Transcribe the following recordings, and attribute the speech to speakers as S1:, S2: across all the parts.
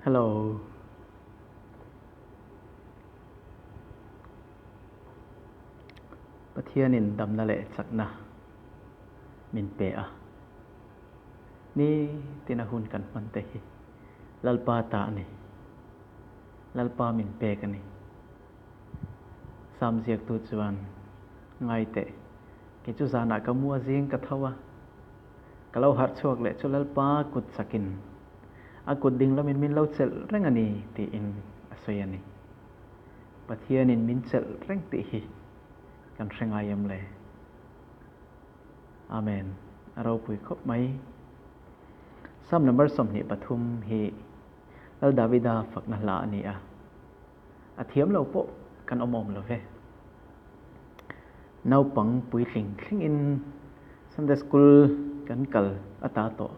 S1: Hello. Pathianin damna leh chakna min pe a. Ni tina hun kan hman te hi Lalpa ta a ni. Lalpa min pek a ni. Sam ziaktu chuan ngai teh, kei chu zanah ka mu a zing ka tho a. Ka lo harh chhuak leh chu Lalpa kut chakin a kut ding lamin min lo chelh reng a ni tiin a sawi a ni. Pathianin min chelh reng tih hi kan hre ngai em le? Amen. A ropui khawp mai. Psalm number 23 hi Lal Davida fakna hla a ni a. A thiam lo pawh kan awm awm lo ve. Naupang puitling thlengin Sunday School kan kal ata tawh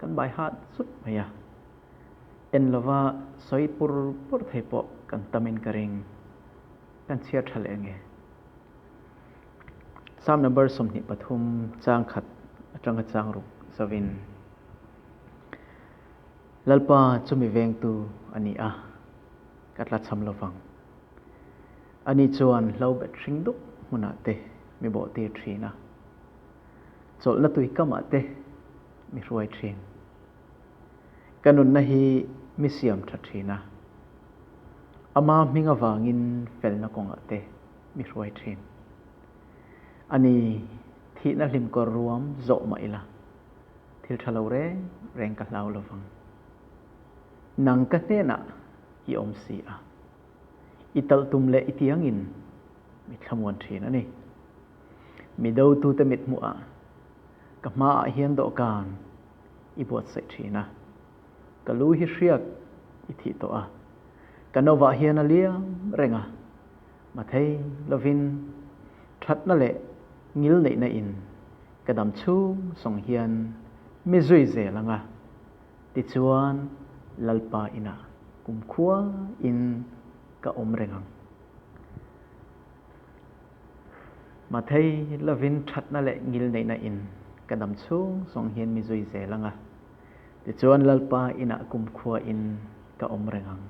S1: kan bai hat zut mai a. En lova sawi pur pur thei pawh kan tamin ka ring. Kan chhiar tha leh nge. Psalm number 23 chang khat atanga chang ruk zavin. Lalpa chumi vengtu a ni a, ka tlachham lovang. Ani chuan hlo bet hring dup hmunah te mi bawh tir thin a, chawlhna tui kamah te mi hruai thin. Ka nunna hi mi siam tha thin a, ama hming avangin felna kawngah te mi hruai thin. Ani thihna hlim kawr ruam zawh mah ila, thil tha lo reng reng ka hlau lovang. Nang ka hnenah i awm si a, i talh tum leh i tiangin mi thlamuan thin a ni. Mi dotute mithmuhah ka hmaah hian dawhkan i buatsaih thin a, ka lu hi hriak i thih tawh a, ka novah hian a liam reng a, mathei lovin thatna leh ngil neihna in ka dam chhung sawng hian mi zui zel ang a, tichuan Lalpa inah kumkhua in ka awm reng ang. Mathei lovin thatna leh ngil neihna in ka dam chhung sawng hian mi zui zel ang a, tichuan Lalpa inah kumkhua in ka awm reng ang.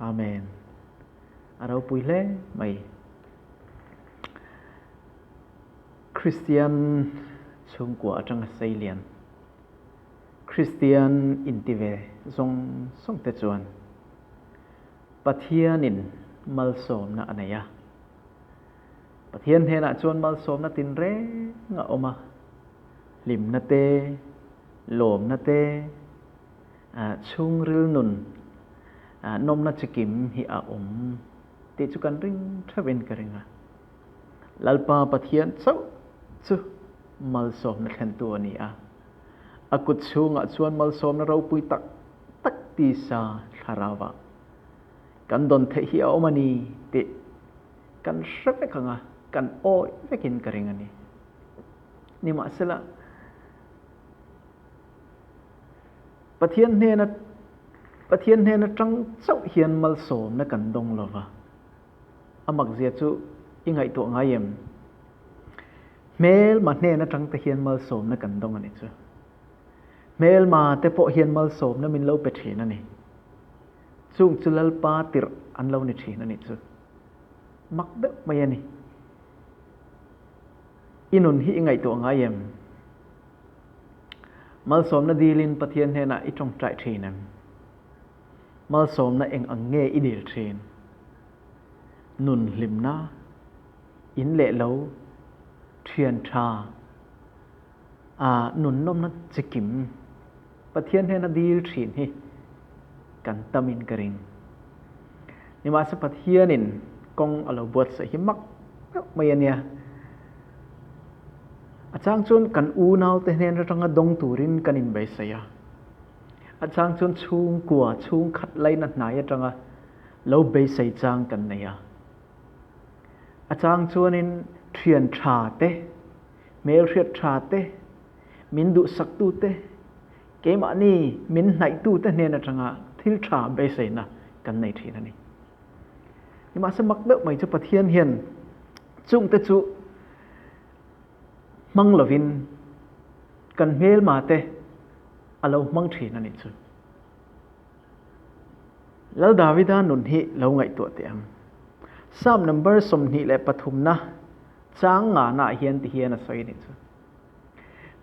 S1: Amen. A ropui hle mai. Kristian chhungkua atanga seilian, Kristian inti ve zawng zawng te chuan Pathianin malsawmna a nei a. Pathian hnenah chuan malsawmna tinreng a awm a, hlimna te, lawmna te, chhungril nun nawmna chikim hi a awm tih chu kan ring theuhin ka ring a. Lalpa Pathian chauh chu malsawmna thlentu a ni a. A kut chhungah chuan malsawmna ropui tak tak tisa thlarauah kan dawn theih hi a awm a ni tih kan hre vek ang a, kan awih vekin ka ring a ni. Nimahsela, Pathian hnena Pathian hnena tang chauh hian malsawmna kan dawng lova. A makzia chu i ngaihtuah ngai em? Hmelma hnen atang te hian malsawmna kan dawng a ni chu. Hmelma te pawh hian malsawmna min lo pe thin a ni. Chung chu Lalpa tirh an lo ni thin a ni chu. Mak deuh mai a ni. I nun hi i ngaihtuah ngai em? Malsawmna dilin Pathian hnenah i tawngtai thin em? Malsawmna eng ang nge i dil thin? Nun hlimna, in leh lo, thian tha, a nun nawmna chikim Pathian hnena dil thin hi kan tamin ka ring. Nimahse Pathianin kawng a lo buatsaih hi mak deuh mai a nia. A chang chuan kan unaute hnen atanga dawng turin kan inbeisei a. A chang chuan chhungkua chhungkhat laina hnai atanga lo beisei chang kan nei a. A chang chuanin thian tha te, hmelhriat tha te, min duhsaktu te, keimahni min hnaihtu te hnen atanga thil tha beiseina kan nei thin a ni. Nimahse mak deuh mai chu Pathian hian chungte chu hmang lovin kan hmelma te a lo hmang thin a nih chu. Lal Davida nun hi lo ngaihtuah teh ang. Psalm number 23 na chang nga na hian ti hian a sawi ni chu.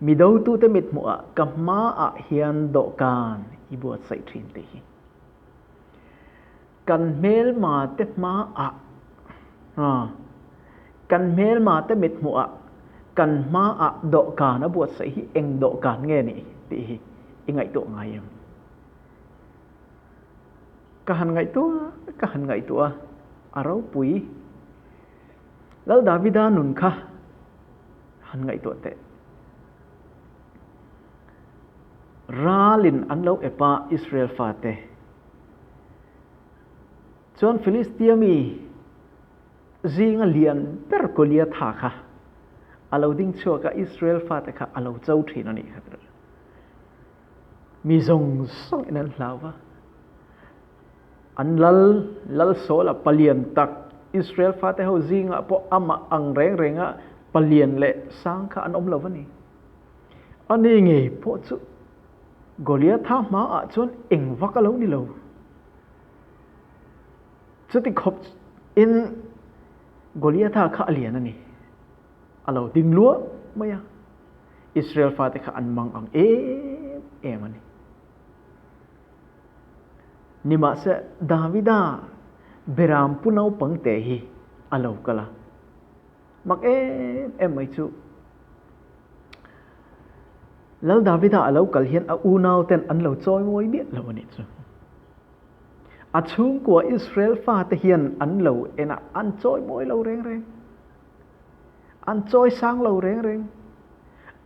S1: Mi dotute mithmuhah ka hmaah hian dawhkan i buatsaih thin tih hi. Kan hmelmate hmaah, kan hmelmate mithmuhah kan hmaah dawhkan a buatsaih hi eng dawhkan nge nih tih hi i ngaihtuah ngai em? Ka han ngaihtuah, ka han ngaihtuah a, a ropui. Lal Davida nun kha han ngaihtuah teh. Ralin an lo ep a Israel fate. Chuan Filistia mi zinga lian ber Goliatha kha a lo ding chhuak a, Israel fate kha a lo cho thin a nih kha. Mi zawng zawng in an hlau va. An lal, lal Saul-a palian tak, Israel fate ho zingah pawh amah ang reng renga palian leh sang kha an awm lo va ni. Ani ngei pawh chu Goliatha hmaah chuan eng vak a lo ni lo. Chuti khawp in Goliatha kha a lian a ni. A lo ding luah mai a. Israel fate kha an mang ang em em a ni. Nimahse, Davida beram pu naupangte hi a lo kal a. Mak em em mai chu, Lal Davida a lo kal hian a unauten an lo chawimawi miah lo a nih chu. A chhungkua Israel fate hian an lo en a, an chawimawi lo reng reng. An chawi sang lo reng reng.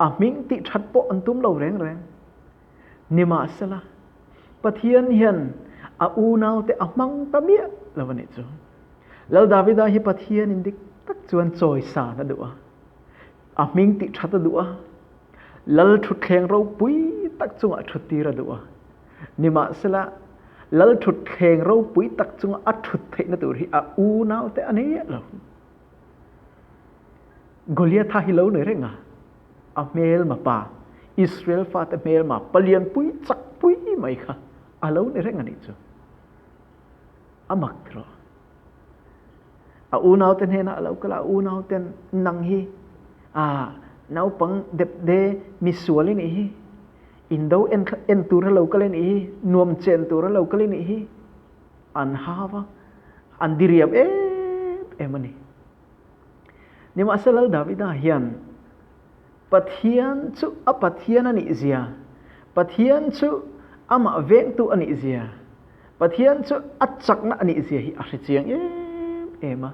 S1: A hming tih that pawh an tum lo reng reng. Nimahsela, Pathian hian a unaute a hmang ta miah lo a nih chu. Lal Davida hi Pathianin dik tak chuan chawisan a duh a, a hming tih that a duh a, Lal thutthleng ropui tak chungah thuttir a duh a. Nimahsela, Lal thutthleng ropui tak chunga a thut theihna tur hi a unaute a nei miah lo. Goliatha hi lo nei reng a, a hmelma pa, Israel fate hmelma palian pui chak pui mai kha a lo ni reng a nih chu. A mak tiraw. A unaute hnenah a lo kal a, a unauten nang hi a naupang dep de misual i nih hi, indo en en tura lo kal i nih hi, nuam chen tura lo kal i nih hi, an hau a, an diriam em em a ni. Nimahsela Lal Davida hian Pathian chu a Pathian a nih zia, Pathian chu amah vengtu a nih zia, Pathian chu a chakna a nih zia hi a hre chiang em em a.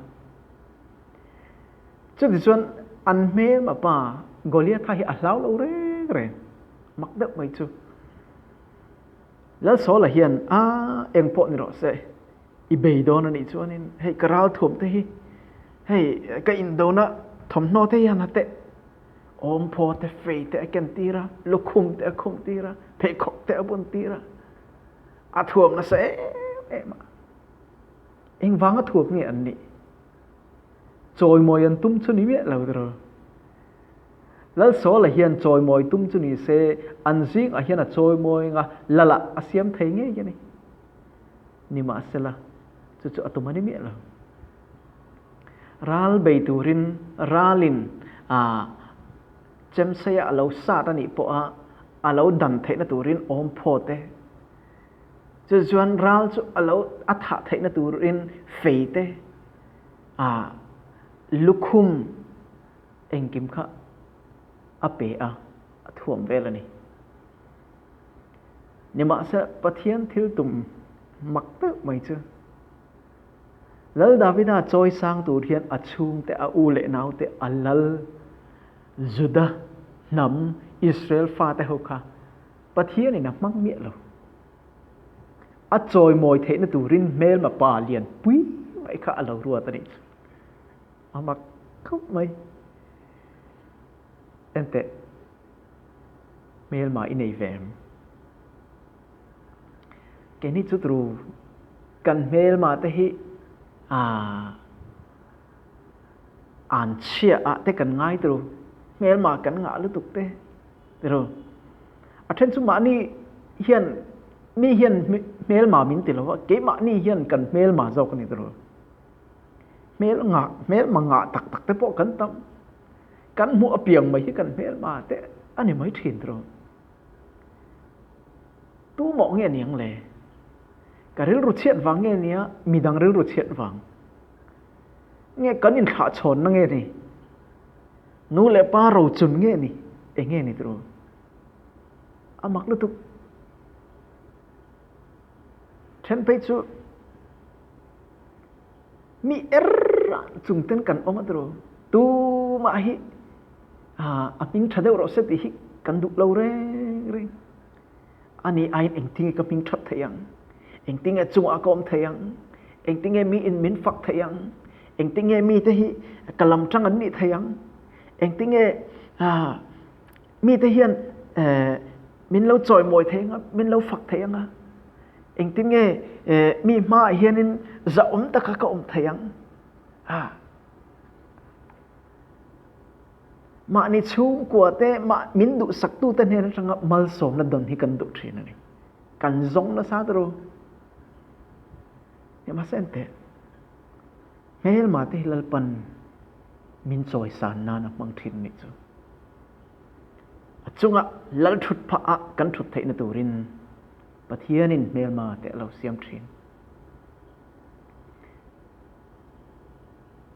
S1: Chutichuan an hmelma pa Goliatha hi a hlau lo reng reng, mak deuh mai chu. Lal Saula hian a eng pawh ni rawh se, i bei dawn a nih chuanin hei ka ral thuam te hi, hei ka indona thawmhnaw te hian a teh awmphaw te, fei te a ken tir a, lukhum te a khum tir a, pheikhawk te a bun tir a, a thuam nasa em em a. Engvanga thuam nge an nih? Chawimawi an tum chu ni miah lo tiraw? Lal Saula hian chawimawi tum chu ni se, an zingah hian a chawimawi anga Lalah a siam thei ngei a ni. Nimahsela, chu chu a tum a ni miah lo. Ral bei turin ralin a chemseia a lo sat a nih pawha a lo dan theihna turin awm phawt e. Chu chuan ral chu a lo a thah theihna turin fei te, a lukhum, Engkim kha a pe a, a thuam vel a ni. Nimahse, Pathian thil tum mak deuh mai chu Lal Davida chawi sang tur hian a chhungte, a u leh naute, a lal Juda hnam Israel fate ho kha Pathianin a hmang miah lo. A chawimawi theihna turin hmelma pa lian pui mai kha a lo ruat a nih chu. A mak khawp mai. Enteh, hmelma i nei ve em? Keini chu turu kan hmelma te hi ah an chhia ah te kan ngai turu hmelma kan ngah lutuk te turu. A then chu mahni hian. Mi hian hmelma min ti lo a, keimahni hian kan hmelma zawk a ni tawh. Hmel ngah, hmelma ngah tak tak te pawh kan tam. Kan hmuh apiang mai hi kan hmelma te a ni mai thin tawh. Tu mawh nge niang le? Ka rilru chhiat vang nge nia midang rilru chhiat vang? Nge kan inthlahchhawnna nge ni? Nu leh pa rochun nge ni? Eng nge ni tawh? A mak lutuk. Then phei chu mi er chung ten kan awm a tiro. Tumah hi a hming tha deuh rawh se tih hi kan duh lo reng reng. Ani aiin engtinge ka hming that thei ang? Engtinge chungah ka awm thei ang? Engtinge mi in min fak thei ang? Engtinge mite hi ka lam tang an nih thei ang? Engtinge Mite hian min lo chawimawi thei anga, min lo fak thei anga, engtin nge mi hmaah hianin zahawm taka ka awm thei ang? Ha. Mahni chhungkua te, mah min duhsaktute hnen atanga malsawmna dawn hi kan duh thin a ni. Kan zawng nasa ta ru. Mahse enteh, hmelma te hi Lalpan min chawisan nan a hmang thin nih chu. A chunga lal thut phah ah kan thut theihna turin Pathianin hmelma te a lo siam thin.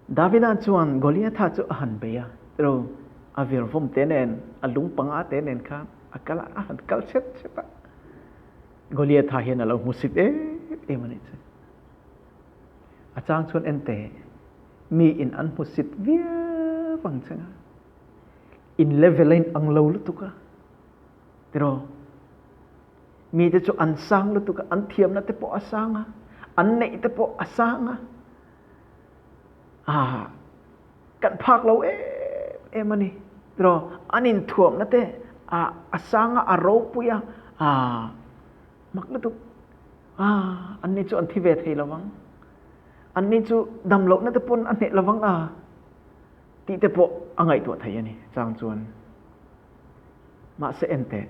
S1: Davida chuan Goliatha chu a han bei a, tiro a virvawm te nen, a lung panga te nen khan a kal a, a han kal chet chet a. Goliatha hian a lo hmusit em em a nih chu. A chang chuan en teh, mi in an hmusit viau ang che nga. In level a in ang lo lutuk a. Tiraw? Mi te chu an sang lutuk a, an thiamna te pawh a sang a, an neih te pawh a sang a. Ah, kan phak lo em em a ni. Tiraw? An inthuamna te a a sang a, a ropui a, ah, mak lutuk. Ah, anni chu an thi ve thei lo vang. Anni chu dam lohna te pawn a hneh lo vang a tih te pawh a ngaihtuah thei a ni chang chuan. Mahse en teh,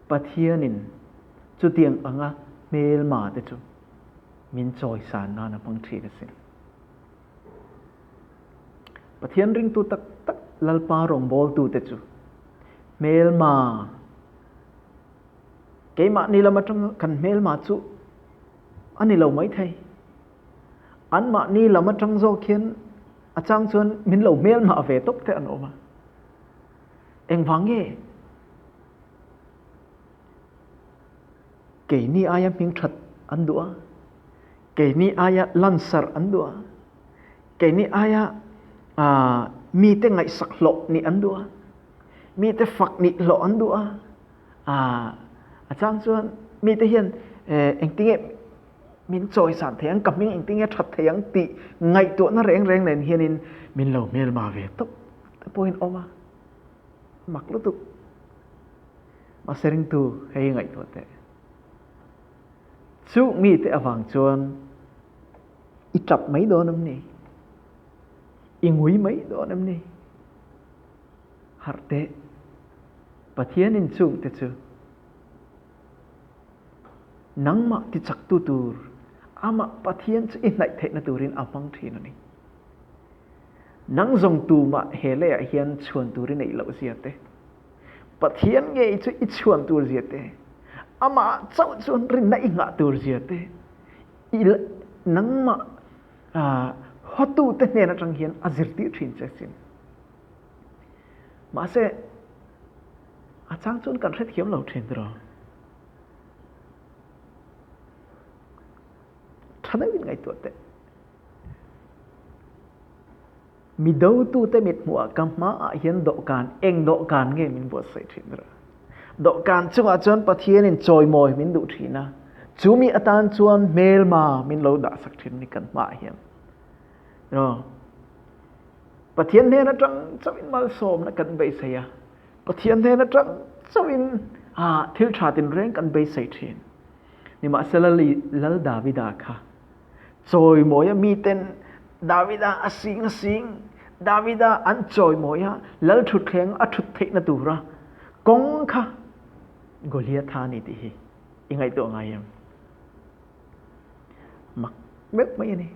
S1: Pathianin chutiang anga hmelma te chu min chawisan nan a hmang thin asin. Pathian ringtu tak tak Lalpa rawngbawltute chu hmelma Keimahni lam atanga kan hmelma chu a ni lo maithei. Anmahni lam atang zawk hian a chang chuan min lo hmelma ve tawp te an awm a. Engvang nge? Keini aia hming that an duh a, keini aia lansarh an duh a, keini aia mite ngaihsak hlawh nih an duh a, mite fak nih hlawh an duh a. A a chang chuan mite hian engtinge min chawisan thei ang, ka hming engtinge that thei ang tih ngaihtuahna reng reng nen hianin min lo hmelma ve tawp te pawhin awm a. Mak lutuk. Mahse ringtu hei ngaihtuah teh. Chu mite avang chuan i tap mai dawn em ni? I ngui mai dawn em ni? Harh teh. Pathianin chungte chu nangmah tichaktu tur, amah Pathian chu i hnaih theihna turin a hmang thin a ni. Nang zawng tumah he leiah hian chhuan tur i neih loh zia te, Pathian ngei chu i chhuan tur zia te, amah chauh chuan rinna i nghah tur zia te, i nangmah hawtute hnen atang hian a zirtir thin che sin. Mahse, a chang chuan kan hrethiam lo thin tiraw? Tha deuhin ngaihtuah teh. Mi dotute mithmuhah ka hmaah hian dawhkan, eng dawhkan nge min buatsaih thin tiraw? Dawhkan chungah chuan Pathianin chawimawi min duh thin a, chu mi atan chuan hmelma min lo dahsak thin ni kan hmaah hian. Tiraw? Pathian hnen atang chauhin malsawmna kan beisei a, Pathian hnen atang chauhin thil tha tinreng kan beisei thin. Nimahsela Lal Davida kha chawimawia miten Davida a sing a sing, Davida an chawimawia Lal thutthleng a thut theihna tura kawng kha Goliatha a ni tih hi. I ngaihtuah ngai em? Mak meuh mai a ni.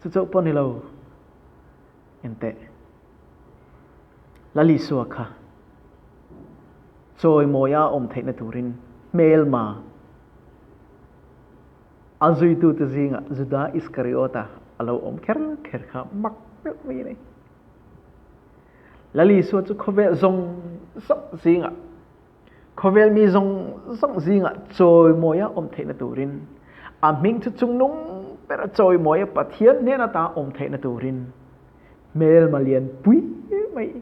S1: Chu chauh pawh ni lo. Enteh. Lal Isua kha chawimawia awm theihna turin hmelma a zuitute zingah Juda Iskariota a lo awm kher kher kha mak meuh mai a ni. Lal Isua chu khawvel zawng zawng zingah, khawvel mi zawng zawng zingah chawimawia awm theihna turin, a hming chu chungnung bera chawimawia Pathian hnen ata awm theihna turin hmelma lian pui mai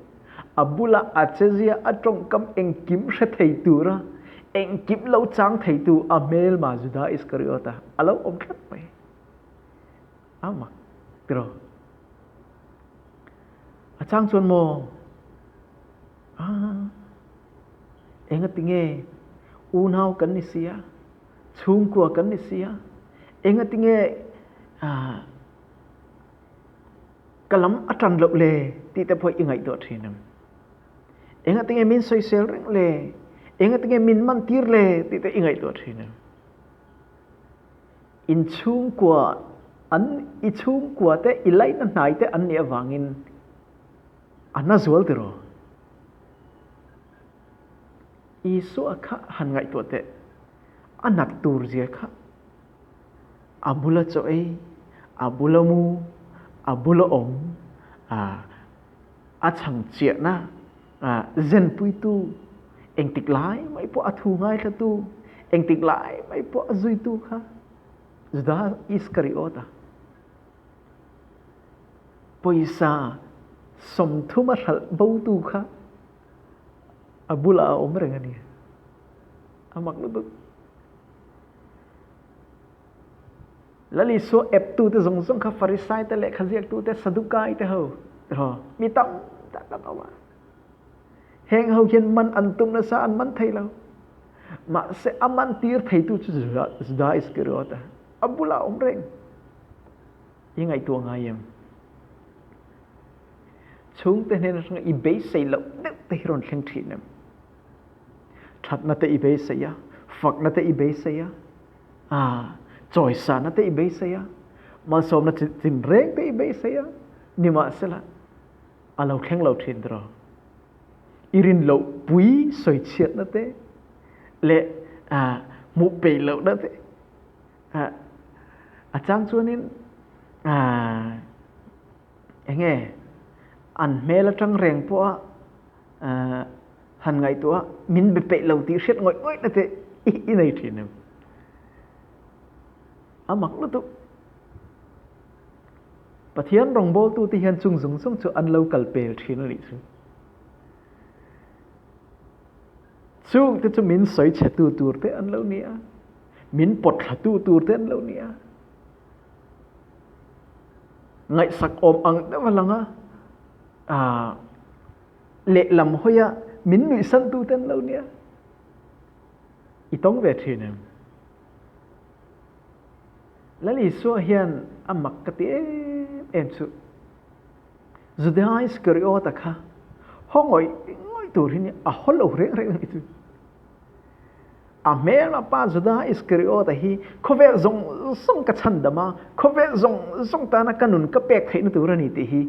S1: a bula a chezia a tawngkam engkim hre thei tura engkim lo chang theitu a hmelma Juda Iskariota a lo awm tlat mai. A mak tiraw? A chang chuan maw? Ah, engati nge unau kan ni sia, chhungkua kan ni sia, engati nge ah, ka lam a ṭan loh le tih te pawh i ngaihtuah ṭhin em? Engati nge min sawisel reng le? Engati nge min man tir le tih te i ngaihtuah ṭhin em? In chhungkua an i chhungkua te i laihna hnai te an nih avangin a na zual tiraw? Isua kha han ngaihtuah teh, a nat tur zia kha a bula chaw ei, a bula mu, a bula awm, a chhang chiahna zenpuitu, engtik lai mai pawh a thu ngaithlatu, engtik lai mai pawh a zuitu kha Judas Iskariota pawisa 30 a hralh botu kha a bulah a awm reng a ni. A mak lutuk. Lal Isua eptu te zawng zawng kha Farisai te lehkha ziaktu te Sadukai te ho tiraw mi tam tak an awm a. Heng ho hian man an tum nasa an man thei lo. Mahse a man tir theitu chu Juda Iskariot a a bulah awm reng. I ngaihtuah ngai em? Chhungte hnen atanga i beisei loh deuh te hi rawn thleng thin em? Thatna te i beisei a, fakna te i beisei a, a chawisana te i beisei a, malsawmna tinreng te i beisei a, nimahsela a lo thleng lo thin tiraw? I rin loh pui sawichhiatna te leh hmuh peih lohna te a chang chuanin enge an hmel atang reng pawha han ngaihtuah a min be peih lo tih hriat ngawih ngawih na te i nei thin em? A mak lutuk. Pathian rawngbawltu te hian chung zung zung chu an lo kal pel thin a nih chu. Chung te chu min sawi chhetu tur te an lo ni a, min pawt thlatu tur te an lo ni a. Ngaihsak awm ang deuh a lang a, lehlam hawi a min nuihsan tu te an lo nia. I tawng ve thin em? Lal Isua hian a mak ka ti em em chu. Juda Iskariota kha haw ngawih ngawih tur hi a haw lo reng reng ani chu. A hmel a pa Juda Iskariota hi khawvel zawng zawng ka chhandam a, khawvel zawng zawng tana ka nun ka pek theihna tur a ni tih hi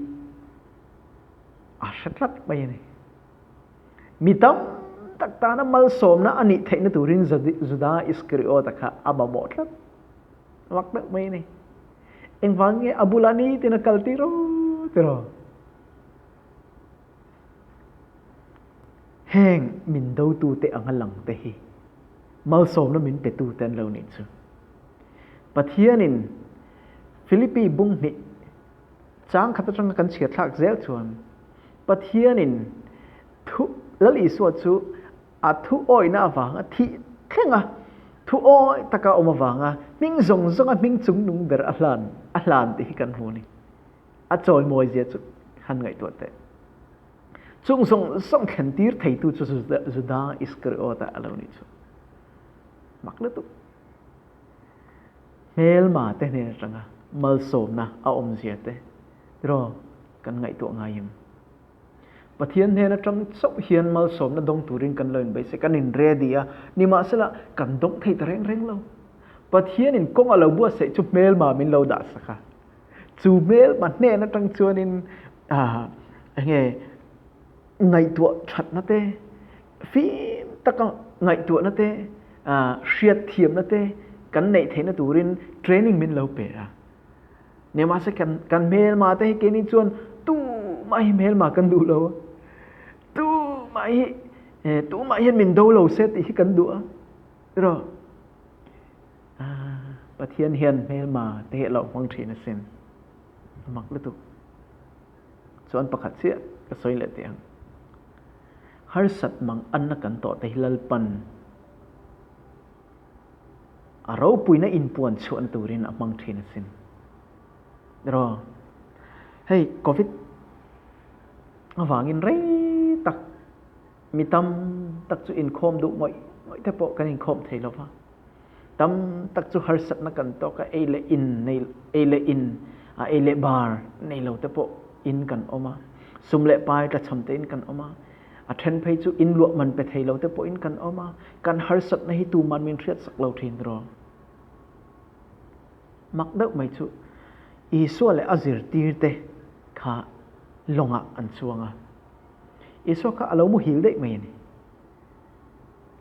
S1: a hre tlat mai a ni. Mi tam tak tana malsawmna a nih theihna turin Juda Iskariota kha a mamawh tlat. Mak deuh mai a ni. Engvang nge a bulah nitin a kal tiraw tiraw? Heng min dotute anga lang te hi malsawmna min petute an lo nih chu. Pathianin Philippi bung hnih chang khat atanga kan chhiar thlak zel chuan Pathianin thu Lal Isua chu a thu awihna avanga thih thlenga thu awi taka awm avanga hming zawng zawnga hming chungnung ber a hlan a hlan tih hi kan hmu a ni. A chawimawi zia chu han ngaihtuah teh. Chung zawng zawng thlen tir theitu chu Juda Iskariota a lo nih chu. Mak lutuk. Hmelma te hnen atanga malsawmna a awmzia te tiraw kan ngaihtuah ngai em? Pathian hnen atang chauh hian malsawmna dawng turin kan lo inbeihsei, kan in ready a, nimahsela kan dawng thei ta reng reng lo. Pathianin kawng a lo buatsaih chu hmelma min lo dah sak a, chu hmelma hnen atang chuanin enge ngaihtuah thatna te, fim taka ngaihtuahna te, hriatthiamna te kan neih theihna turin training min lo pe a. Nimahse kan kan hmelma te hi keini chuan tumah hi hmelma kan duh lo a, tumah hi tumah hian min do lo se tih hi kan duh a, tiraw? Pathian hian hmelma te hi a lo hmang thin asin, a mak lutuk. Chuan pakhat chiah ka sawi leh teh ang. Harsat mang anna kan tawh te hi Lalpan a ropuina inpuan chhuahna turin a hmang thin asin. Ro, hei Covid avangin rei tak mi tam tak chu inkhawm duh ngawih ngawih te pawh kan inkhawm thei lo va. Tam tak chu harsatna kan tawk a, ei leh in nei ei leh in a ei leh bar nei lo te pawh in kan awm a, sum leh pai tlachham te in kan awm a. A then phei chu in luah man pe thei lo te pawhin kan awm a, kan harsatna hi tuman min hriat sak lo thin rawh. Mak deuh mai chu Isua leh a zirtirte kha lawngah an chuang a. Isua kha a lo muhil daih mai a ni.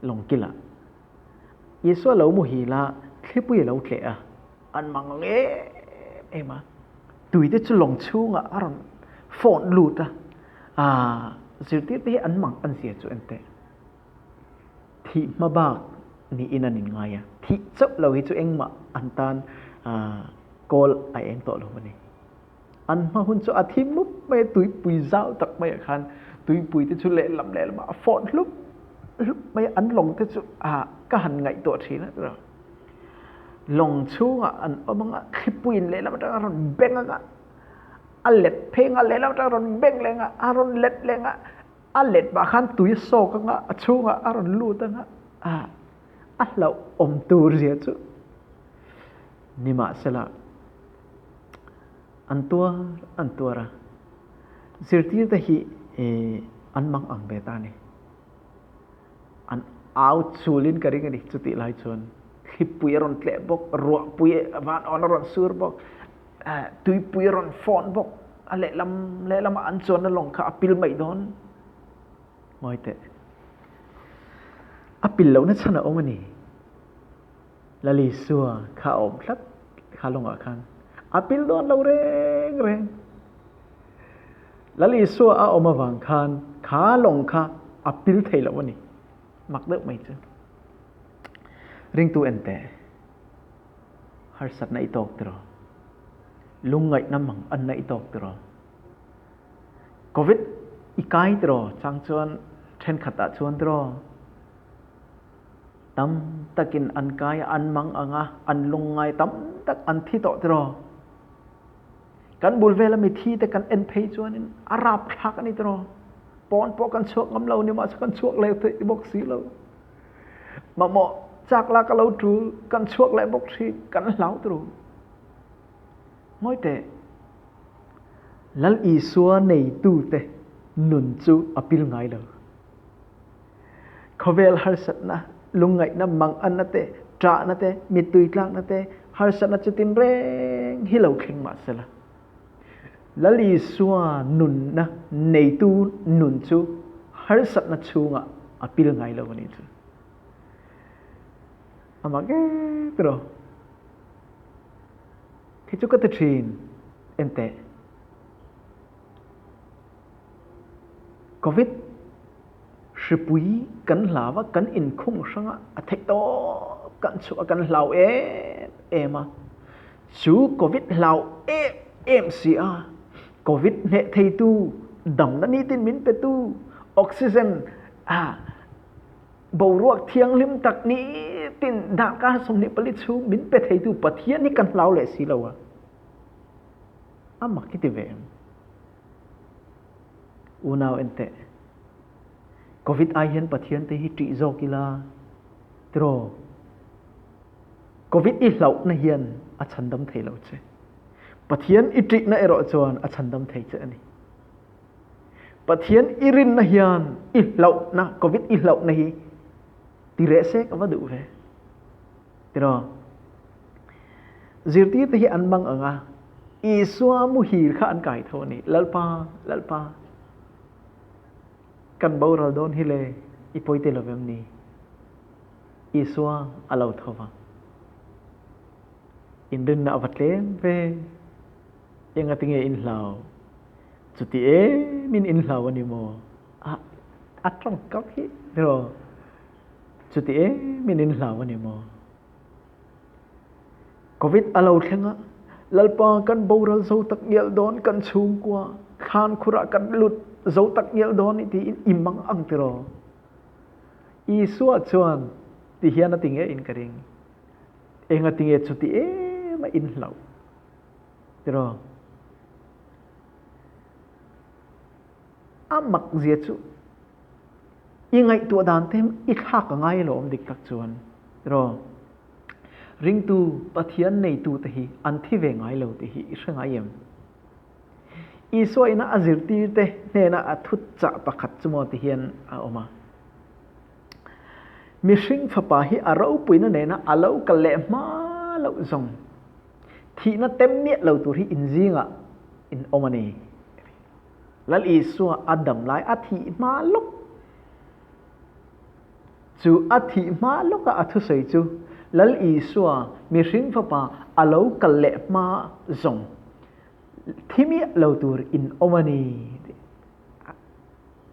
S1: Lawng kilah. Isua lo muhil a, thlipui a lo tleh a, an mang ang em em a. Tuite chu lawng chhungah a rawn fawn lut a, Aaa, zirtirte hi an mang an zia chu en teh. Thih hma bak niin an inngai a, thih chauh lo hi chu engmah an tan kawl a eng tawh lo a ni. An hma hun chu a thi mup mai a, tuipui zau tak maiah khan tuipui te chu lehlam lehlamah a fawt hlup hlup mai a, an lawng te chu ka han ngaihtuah thin a. Lawng chhungah an awm ang a, thlipuiin lehlam atanga a rawn beng ang a, a let pheng a lehlam atang a rawn beng leh ang a a rawn let leh ang a a let pah khan tui a sawk ang a a chhungah a rawn lut ang a ah a hlauhawm tur zia chu nimahsela an tuar an tuar a zirtirte hi eh an mang ang ve ta a ni. An au chulin ka ring a ni. Chutih lai chuan thlipui a rawn tleh bawk, ruahpui van awn a rawn sur bawk, tuipui a rawn fawn bawk, a lehlam lehlamah an chuanna lawng kha a pil mai dawn. Ngawi teh. A pil lohna chhan a awm a ni. Lalisua kha a awm tlat kha lawngah khan. A pil dawn lo reng reng. Lal Isua a awm avang khan kha lawng kha a pil thei lo a ni. Mak deuh mai chu. Ringtu en teh. Harsatna i tawk tiraw? Lungngaihna mang anna i tawk tiraw? Covid i kai tiraw? Chang chuan thenkhatah chuan tiraw? Tam takin an kai a, an mang ang a, an lungngai tam tak an thi tawh tiraw? Kan bul vela mi thi te kan en phei chuanin a rapthlak a ni tiraw? Pawn pawh kan chhuak ngam lo ni mahse kan chhuak leh thei bawk si lo. Mamawh chak la ka lo tul kan chhuak leh bawk thin kan hlau tiraw? Ngawi teh, Lal Isua neitute nun chu a pil ngai lo. Khawvel harsatna, lungngaihna, manganna te, ṭahna te, mittui tlakna te, harsatna chutin reng hi lo thleng mah sela. Lal Isua nunna neitu nun chu harsatna chhungah a pil ngai lo a nih chu. A mak e tiraw? Khi chu ka ti ṭhin, enteh. Covid hripui kan hlau a, kan inkhung hrang a, a theih tawp kan chhuah a, kan hlau em em a. Chu Covid hlau em em si a, Covid hneh theitu, damna nitin min petu, oxygen ah boruak thianghlim tak nitin darkar 24 chhung min pe theitu Pathian hi kan hlau leh si lo a. A mak hi ti ve em? Unau en teh. Covid ai hian Pathian te hi ṭih zawk ila tiraw? Covid i hlauhna hian a chhandam thei lo che. Pathian i ṭihna erawh chuan a chhandam thei che a ni. Pathian i rinna hian i hlauhna, Covid i hlauhna hi ti reh se ka va duh ve. Tiraw? Zirtirte hi an mang ang a, Isua muhil kha an kai tho a ni. Lalpa, Lalpa, kan boral dawn hi le, i pawi te lovem ni? Isua a lo tho va. Inrinna a va tlem ve. Engatinge in hlau? Chuti emin in hlau a ni maw? A, a tawngkam hi tiraw? Chuti emin in hlau a ni maw? Covid a lo thleng a, Lalpa kan boral zo tak ngial dawn, kan chhungkua thlan khurah kan lut zo tak ngial dawn i tiin i mang ang tiraw? Isua chuan ti hian a ti nge in ka ring. Engatinge chuti em a in hlauh? Tiraw? A mak zia chu i ngaihtuah dan te i thlak a ngai alawm dik tak chuan. Tiraw? Ringtu Pathian neitu te hi an thi ve ngai lo tih hi i hre ngai em? Isua ina a zirtir te hnena a thut chah pakhat chu maw ti hian a awm a. Mihring fapa hi a ropuina nena a lo kal leh hma loh zawng Thihna tem miah lo tur hi in zingah in awm a ni. Lal Isua a dam lai a thih hma lawk chu a thih hma lawka a thusawi chu Lal Isua mihring fapa a lo kal leh hma zawng thi miah lo tur in awm a ni.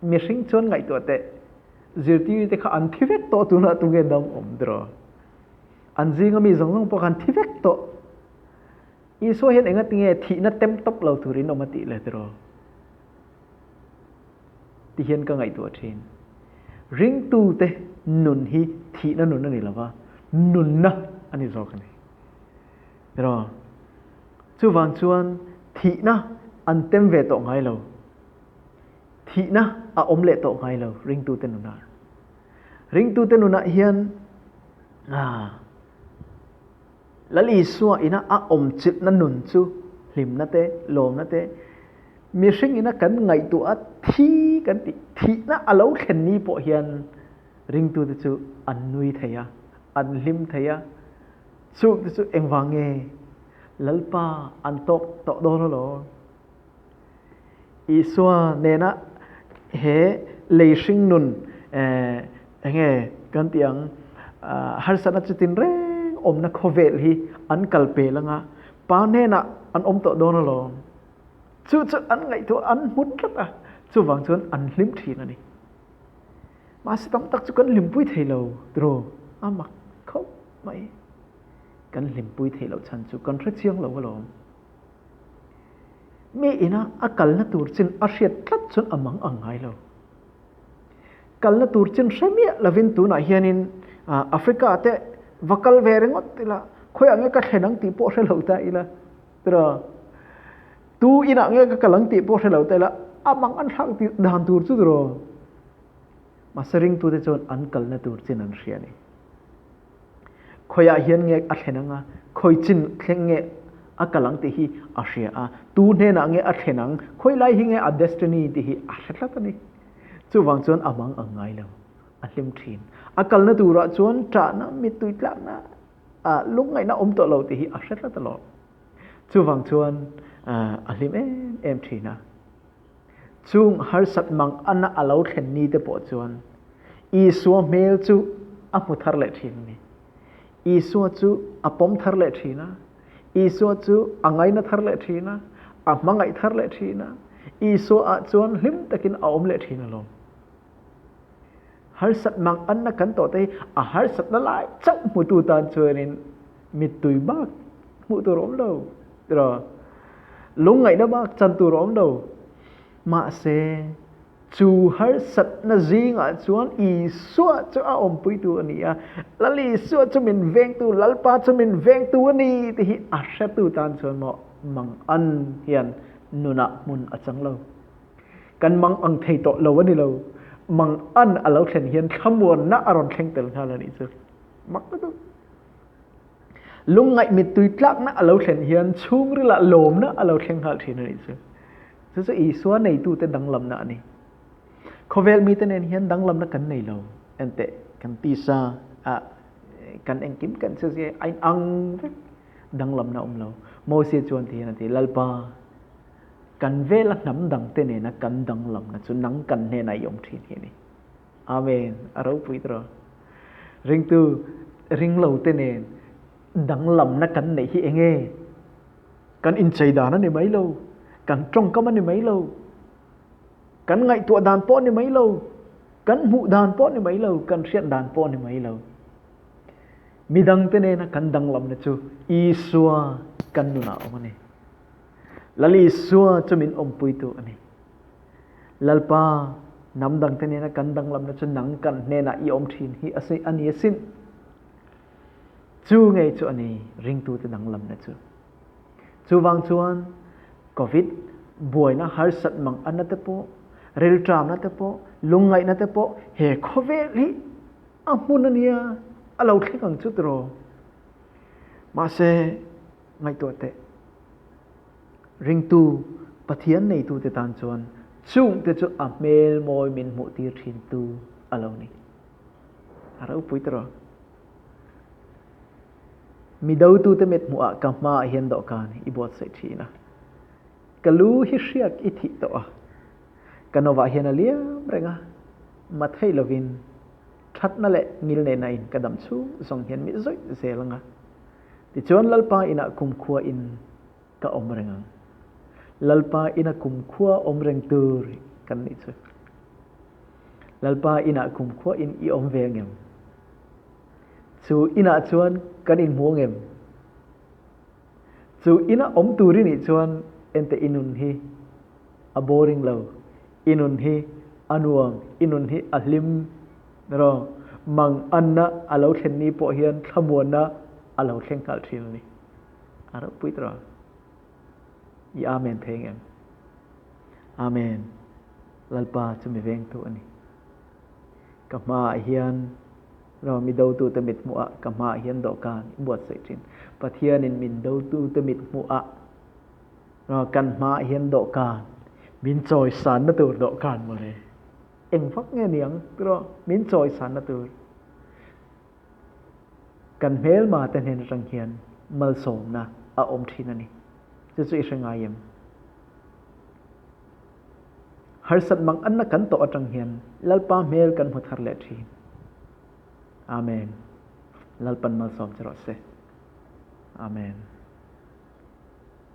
S1: Mihring chuan ngaihtuah teh zirtirte kha an thi vek tawh tunah tunge dam awm tiraw? An zinga mi zawng zawng pawh khan thi vek tawh. Isua hian enga tinge thihna tem tawp lo turin awm a tih le tiraw? Ti hian ka ngaihtuah thin. Ringtute nun hi thihna nun a ni lova, nunna a ni zawk a ni. Tiraw? Chuvang chuan thihna an tem ve tawh ngai lo. Thihna a awm leh tawh ngai lo ringtute nunah. Ringtute nunah hian Lal Isua ina a awmchilhna nun chu hlimna te, lawmna te, mihring ina kan ngaihtuah a thi kan tih thihna a lo thlen ni pawh hian ringtute chu an nui thei a, an hlim thei a. Chungte chu engvang nge Lalpa an tawk tawh dawn alawm. Isua nena he lei hringnun enge kan tih ang harsatna chutin reng awmna khawvel hi an kal pel anga pa hnenah an awm tawh dawn alawm. Chu chu an ngaihtuah an hmu tlat a, chuvang chuan an hlim thin a ni. Mahse tam tak chu kan hlimpui thei lo tiraw? A mak khawp mai. Kan hlimpui thei loh chhan chu kan hrechiang lo alawm. Mi ina a kalna tur chin a hriat tlat chuan a mang ang ngai lo. Kalna tur chin hre miah lovin tunah hianin Africa te va kal ve ringawt ila, khawiah nge ka thlen ang tih pawh hre lo ta ila, tiraw? Tu inah nge ka kal ang tih pawh hre lo ta ila, a mang an thlak tih dan tur chu tiraw? Mahse ringtute chuan an kalna tur chin an hria a ni. Khawiah hian nge a thlen anga, khawi chin thleng nge a kal ang tih hi a hria a, tu hnenah nge a thlen ang, khawi lai hi nge a destiny tih hi a hre tlat a ni. Chuvang chuan a mang ang ngai lo, a hlim thin. A kalna turah chuan ṭahna, mittui tlakna, lungngaihna awm tawh lo tih hi a hre tlat alawm. Chuvang chuan a hlim em em thin a. Chung harsat mang ana a lo thlen ni te pawh chuan Isua hmel chu a hmu thar leh thin a ni. Isua chu a pawm thar leh thin a, Isua chu a ngaina thar leh thin a, a hmangaih thar leh thin a, Isua ah chuan hlim takin a awm leh thin alawm. Harsat mang anna kan tawh te hi a harsatna lai chauh hmutu tan chuanin mittui bak hmuh tur a awm lo tiraw? Lungngaihna bak chan tur a awm lo. Mahse, chu harsatna zingah chuan Isua chu a awmpuitu a ni a, Lal Isua chu min vengtu, Lalpa chu min vengtu a ni tih hi a hretu tan chuan maw mang an hian nunah hmun a chang lo. Kan mang ang thei tawh lo a ni lo. Mang an a lo thlen hian thlamuanna a rawn thleng tel nghal a nih chu. Mak lutuk. Lungngaih mittui tlakna a lo thlen hian chhungrilah lawmna a lo thleng nghal thin a nih chu. Chu chu Isua neitute danglamna a ni. Khawvel mite nen hian danglamna kan nei lo. Enteh, kan tisa ah kan engkim kan che zia a inang vek. Danglamna a awm lo. Mosia chuan ti hian a ti, Lalpa, kan vela hnam dangte nena kan danglamna chu nang kan hnenah i awm thin hi a ni. Amen. A ropui tawh. Ringtu ringlo te nen danglamna kan neih hi enge? Kan inchei dan a ni mai lo. Kan tawngkam a ni mai lo. Kan ngaihtuah dan pawh a ni mai lo. Kan hmuh dan pawh a ni mai lo. Kan hriat dan pawh a ni mai lo. Midangte nena kan danglamna chu Isua kan nunah a awm a ni. Lal Isua chu min awmpuitu a ni. Lalpa, hnam dangte nena kan danglamna chu nang kan hnenah i awm thin hi a ni asin. Chu ngei chu a ni ringtute danglamna chu. Chuvang chuan Covid buaina harsat mang anna te pawh, rilṭamna te pawh, lungngaihna te pawh he khawvel hi a hmun a nia, a lo thleng ang chu tiraw. Mahse, ngaihtuah teh. Ringtu, Pathian neitute tan chuan chungte chu a hmel mawi min hmuhtir thintu a lo ni. A ropui tawh. Mi dotute mit hmuhah ka hmaah hian dawhkan i buatsaih thin a. Ka lu hi hriak i thih tawh a. Ka novah hian a liam reng a, ma thei lovin thatna leh ngilneihna in ka dam chhung zawng hian mi zawih zel ang a. Tichuan Lalpa inah kumkhua in ka awm reng ang. Lalpa ina kumkhua awm reng tur kan nih chu. Lalpa inah kumkhua in i awm ve angem? Chu inah chuan kan inhmu angem? Chu ina awm tur i nih chuan ente i nun hi a boring lo, i nun hi a nuam, i nun hi a hlim Ro, mang anna a lo thlen ni pawh hian thlamuanna a lo thleng nghal thin a ni. A ropui tawh. I Amen thei ngem? Amen. Lalpa chu mi vengtu a ni. Ka hmaah hian ro mi dotute mit hmuhah ka hmaah hian dawhkan i buatsaih thin. Pathianin min dotute mit hmuhah ro kan hmaah hian dawhkan min chawisanna tur dawhkan mawle. Eng vak nge niang tiraw min chawisanna tur kan hmelma te hnen atang hian malsawmna a awm thin a ni. Chu chu i hre ngai em? Harsat mang anna kan tawh atang hian Lalpa hmel kan hmu thar leh thin. Amen. Lalpan malsawm che rawh se. Amen.